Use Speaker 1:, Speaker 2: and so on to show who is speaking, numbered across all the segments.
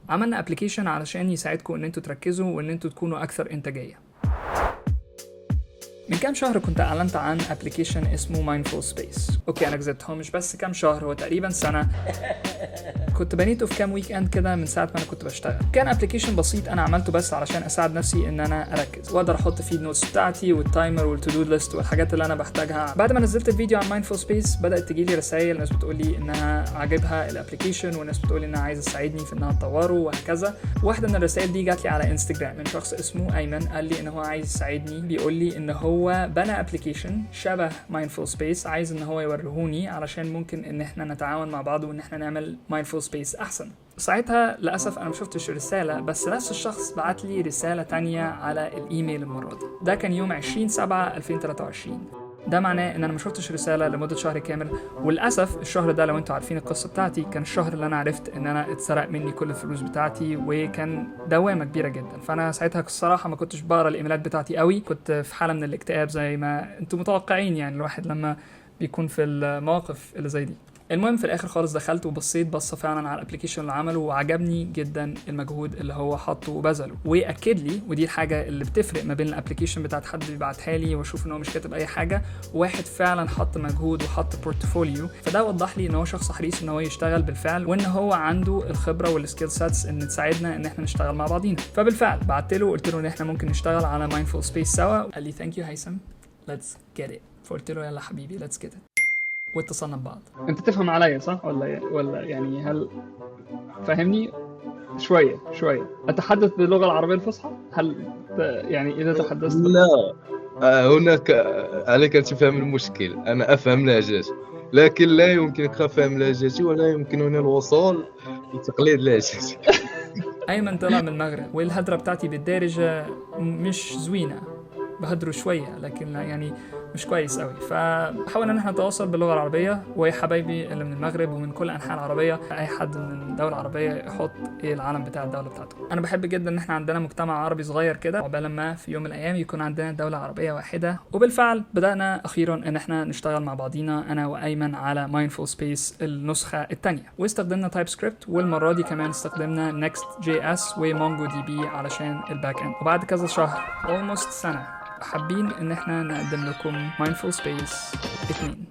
Speaker 1: عملنا application علشان يساعدكم ان انتوا تركزوا وان انتوا تكونوا اكثر انتاجيه. من كام شهر كنت اعلنت عن application اسمه Mindful Space. okay، انا كذبت، هو مش بس كام شهر، هو تقريبا سنه. كنت بنيته في كام weekend كده من ساعة ما انا كنت بشتغل. كان application بسيط انا عملته بس علشان اساعد نفسي ان انا اركز واقدر احط فيه ال notes بتاعتي وال timer وال to do list والحاجات اللي انا بحتاجها. بعد ما نزلت الفيديو عن Mindful Space بدات تجي لي رسائل، ناس بتقول لي انها عاجبها ال application وناس بتقول لي انها عايزه تساعدني في انها تطوره وهكذا. واحدة من الرسائل دي جات لي على انستجرام من شخص اسمه ايمن، قال لي ان هو عايز يساعدني، بيقول لي ان هو بنى application شبه Mindful Space، عايز ان هو يوريهوني علشان ممكن ان احنا نتعاون مع بعض وان احنا نعمل Mindful Space احسن. ساعتها للاسف انا ما شفتش الرساله، بس نفس الشخص بعت لي رسالة تانية على الايميل المرة دي. ده كان يوم 20 7 2023. ده معناه ان انا ما شفتش رسالة لمدة شهر كامل. وللاسف الشهر ده، لو انتوا عارفين القصة بتاعتي، كان الشهر اللي انا عرفت ان انا اتسرق مني كل الفلوس بتاعتي، وكان دوامه كبيرة جدا. فانا ساعتها الصراحة ما كنتش بقرا الايميلات بتاعتي قوي، كنت في حاله من الاكتئاب زي ما انتوا متوقعين، يعني الواحد لما بيكون في المواقف اللي زي دي. المهم في الاخر خالص دخلت وبصيت بصة فعلا على ال application اللي عمله، وعجبني جدا المجهود اللي هو حطه وبذله، واكد لي، ودي الحاجة اللي بتفرق ما بين ال application بتاعت حد بيبعتها لي واشوف ان هو مش كاتب اي حاجه، وواحد فعلا حط مجهود وحط portfolio. فده وضح لي ان هو شخص حريص ان هو يشتغل بالفعل، وان هو عنده الخبرة وال skill sets ان تساعدنا ان احنا نشتغل مع بعضينا. فبالفعل بعت له، قلت له ان احنا ممكن نشتغل على Mindful Space سوا. قال لي thank you هيثم، let's get it. فقلت له يلا حبيبي let's get it، واتصلنا ببعض. انت تفهم عليا صح ولا يعني هل فاهمني شوية شويه؟ اتحدث باللغة العربية الفصحى؟ هل يعني اذا تحدثت
Speaker 2: لا، هناك عليك أن تفهم المشكل. أنا أفهم لهجتي، لكن لا يمكنك فهم لهجتي ولا يمكنني الوصول لتقليد لهجتي.
Speaker 1: ايمن طلع من المغرب، والهدره بتاعتي بالدارجة مش زوينه، بهدره شوية لكن يعني مش كويس قوي، فحاولنا ان احنا نتواصل باللغة العربيه. ويا حبايبي اللي من المغرب ومن كل انحاء العربيه، اي حد من دولة عربية يحط ايه العلم بتاع الدولة بتاعته. انا بحب جدا ان احنا عندنا مجتمع عربي صغير كده، عقبال ما في يوم من الايام يكون عندنا دولة عربية واحده. وبالفعل بدانا اخيرا ان احنا نشتغل مع بعضينا انا وايمن على Mindful Space النسخة الثانيه، واستخدمنا TypeScript، والمرة دي كمان استخدمنا Next.js و MongoDB علشان ال back end. وبعد كذا شهر، almost سنه، حابين ان احنا نقدم لكم Mindful Space 2.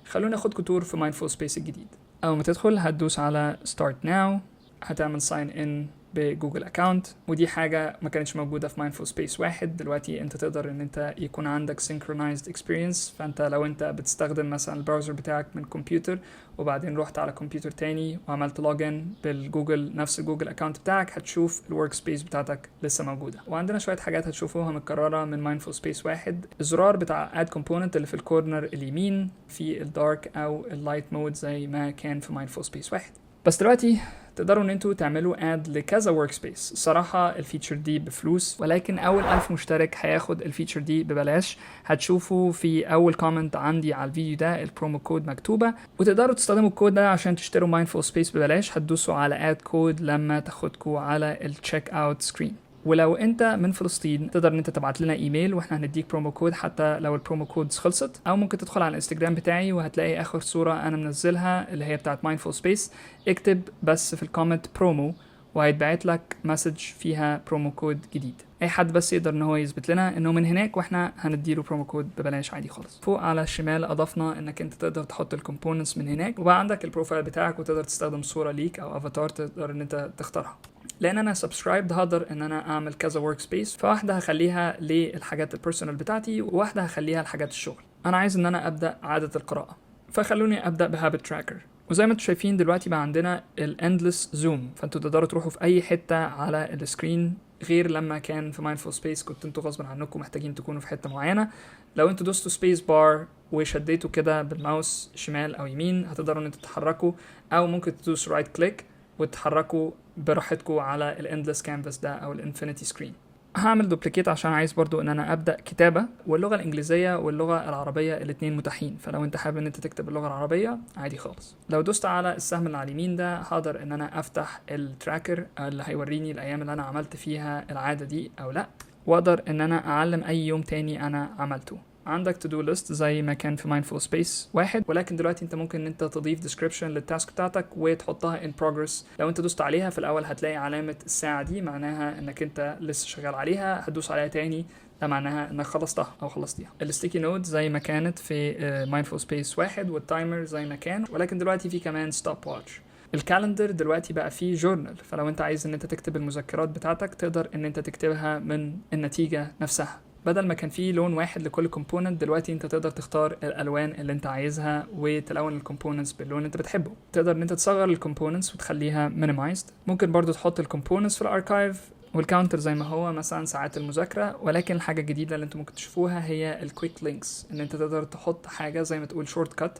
Speaker 1: خلونا ناخدكم tour في Mindful Space الجديد. اول ما تدخل هتدوس على Start Now، هتعمل sign in ب Google account، ودي حاجة ما كانتش موجودة في Mindful Space 1. دلوقتي انت تقدر ان انت يكون عندك synchronized experience، فانت لو انت بتستخدم مثلا ال browser بتاعك من كمبيوتر وبعدين رحت على كمبيوتر تاني وعملت login بال Google، نفس ال Google account بتاعك، هتشوف ال workspace بتاعتك لسه موجودة. وعندنا شوية حاجات هتشوفوها متكررة من Mindful Space 1: الزرار بتاع add component اللي في ال corner اليمين، في ال dark او ال light mode زي ما كان في Mindful Space 1. بس دلوقتي تقدروا ان انتوا تعملوا add لكذا workspace. الصراحة ال feature دي بفلوس، ولكن اول 1000 مشترك هياخد ال feature دي ببلاش. هتشوفوا في اول comment عندي على الفيديو ده ال promo code مكتوبه، وتقدروا تستخدموا الكود ده عشان تشتروا Mindful Space ببلاش. هتدوسوا على add code لما تاخدكوا على ال checkout screen. ولو انت من فلسطين تقدر ان انت تبعت لنا ايميل واحنا هنديك promo code حتى لو ال promo codes خلصت، او ممكن تدخل على الانستجرام بتاعي وهتلاقي اخر صوره انا منزلها اللي هي بتاعت Mindful Space. اكتب بس في ال comment promo وهيتبعت لك message فيها promo code جديد. اي حد بس يقدر ان هو يثبت لنا انه من هناك واحنا هنديله promo code ببلاش عادي خالص. فوق على الشمال اضفنا انك انت تقدر تحط ال components من هناك، وبقى عندك ال profile بتاعك وتقدر تستخدم صوره ليك او افاتار تقدر ان انت تختارها. لان انا subscribed هقدر ان انا اعمل كذا workspace، فواحدة هخليها للحاجات ال personal بتاعتي وواحدة هخليها لحاجات الشغل. انا عايز ان انا ابدا عادة القراءه، فخلوني ابدا ب habit tracker. وزي ما انتم شايفين دلوقتي بقى عندنا ال endless zoom، فانتوا تقدروا تروحوا في اي حتة على ال screen، غير لما كان في Mindful Space كنت انتوا غصب عنكم محتاجين تكونوا في حتة معينه. لو انتوا دوستوا space bar وشديتوا كده بالماوس شمال او يمين هتقدروا ان انتوا تتحركوا، او ممكن تدوس right click وتتحركوا براحتكم على ال endless canvas ده او ال infinity screen. هعمل duplicate عشان عايز برضو ان انا ابدا كتابه، واللغة الانجليزية واللغة العربية الاثنين متاحين، فلو انت حابب ان انت تكتب اللغة العربية عادي خالص. لو دوست على السهم اللي على اليمين ده هقدر ان انا افتح ال tracker اللي هيوريني الايام اللي انا عملت فيها العادة دي او لا، واقدر ان انا اعلم اي يوم تاني انا عملته. عندك to do list زي ما كان في Mindful Space 1، ولكن دلوقتي انت ممكن ان انت تضيف description لل task بتاعتك وتحطها in progress. لو انت دوست عليها في الاول هتلاقي علامة الساعة دي، معناها انك انت لسه شغال عليها. هتدوس عليها تاني، ده معناها انك خلصتها او خلصتيها. ال sticky note زي ما كانت في Mindful Space 1، وال timer زي ما كان، ولكن دلوقتي في كمان stopwatch. ال calendar دلوقتي بقى فيه journal، فلو انت عايز ان انت تكتب المذكرات بتاعتك تقدر ان انت تكتبها من النتيجة نفسها. بدل ما كان فيه لون واحد لكل component، دلوقتي انت تقدر تختار الالوان اللي انت عايزها وتلون ال components باللون اللي انت بتحبه. تقدر ان انت تصغر ال components وتخليها minimized. ممكن برضو تحط ال components في ال archive، وال counter زي ما هو مثلا ساعات المذاكرة. ولكن الحاجة الجديدة اللي انتم ممكن تشوفوها هي ال quick links، ان انت تقدر تحط حاجة زي ما تقول shortcut.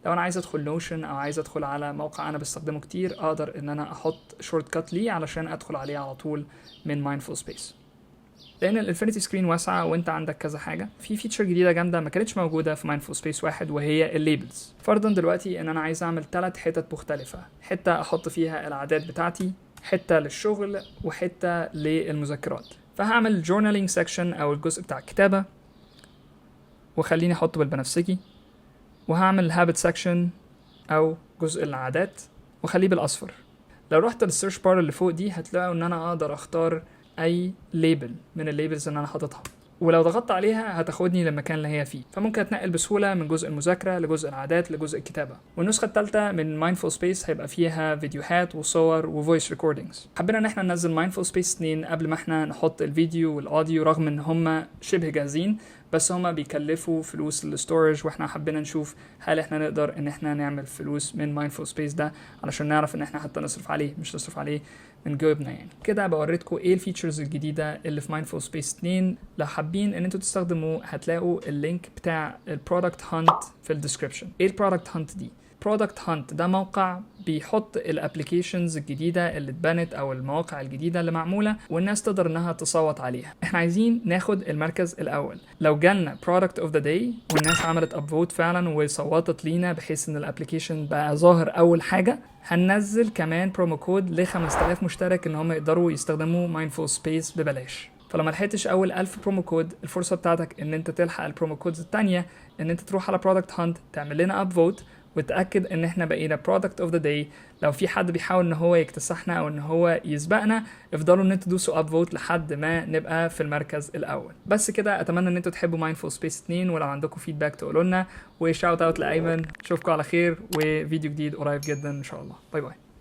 Speaker 1: لو انا عايز ادخل Notion او عايز ادخل على موقع انا بستخدمه كتير، اقدر ان انا احط shortcut ليه علشان ادخل عليه على طول من Mindful Space. لان ال infinity screen واسعة وانت عندك كذا حاجه. في feature جديدة جامدة ما كانتش موجودة في Mindful Space 1، وهي ال labels. فرضا دلوقتي ان انا عايز اعمل ثلاث حتت مختلفه: حتة احط فيها العادات بتاعتي، حتة للشغل، وحتة للمذكرات. فهعمل journaling section او الجزء بتاع الكتابه، وخليني احطه بالبنفسجي، وهعمل habit section او جزء العادات واخليه بالاصفر. لو رحت لل search bar اللي فوق دي هتلاقوا ان انا اقدر اختار اي label من ال labels اللي انا حاططها، ولو ضغطت عليها هتاخدني للمكان اللي هي فيه. فممكن اتنقل بسهولة من جزء المذاكرة لجزء العادات لجزء الكتابه. والنسخة الثالثة من Mindful Space هيبقى فيها فيديوهات وصور و voice recordings. حبينا ان احنا ننزل Mindful Space 2 قبل ما احنا نحط الفيديو وال audio، رغم ان هم شبه جاهزين، بس هما بيكلفوا فلوس لل storage، واحنا حبينا نشوف هل احنا نقدر ان احنا نعمل فلوس من Mindful Space ده علشان نعرف ان احنا حتى نصرف عليه، مش نصرف عليه من جيوبنا. يعني كده بوريتكم ايه ال features الجديدة اللي في Mindful Space 2. لو حابين ان انتوا تستخدموه هتلاقوا ال link بتاع ال Product Hunt في ال description. ايه ال Product Hunt دي؟ Product Hunt ده موقع بيحط ال applications الجديدة اللي اتبنت او المواقع الجديدة اللي معموله، والناس تقدر انها تصوت عليها. احنا عايزين ناخد المركز الاول. لو جالنا product of the day والناس عملت upvote فعلا وصوتت لينا بحيث ان ال application بقى ظاهر اول حاجه، هننزل كمان promo code ل 5000 مشترك ان هم يقدروا يستخدموا Mindful Space ببلاش. فلو ما لحقتش اول 1000 promo code، الفرصة بتاعتك ان انت تلحق ال promo codes التانية ان انت تروح على Product Hunt، تعمل لنا upvote، وتاكد ان احنا بقينا product of the day. لو في حد بيحاول ان هو يكتسحنا او ان هو يسبقنا، افضلوا ان انتوا تدوسوا upvote لحد ما نبقى في المركز الاول. بس كده، اتمنى ان انتوا تحبوا Mindful Space 2، ولو عندكم feedback تقولوا لنا. و shout out لايمن. اشوفكم على خير وفيديو جديد قريب جدا ان شاء الله. bye bye.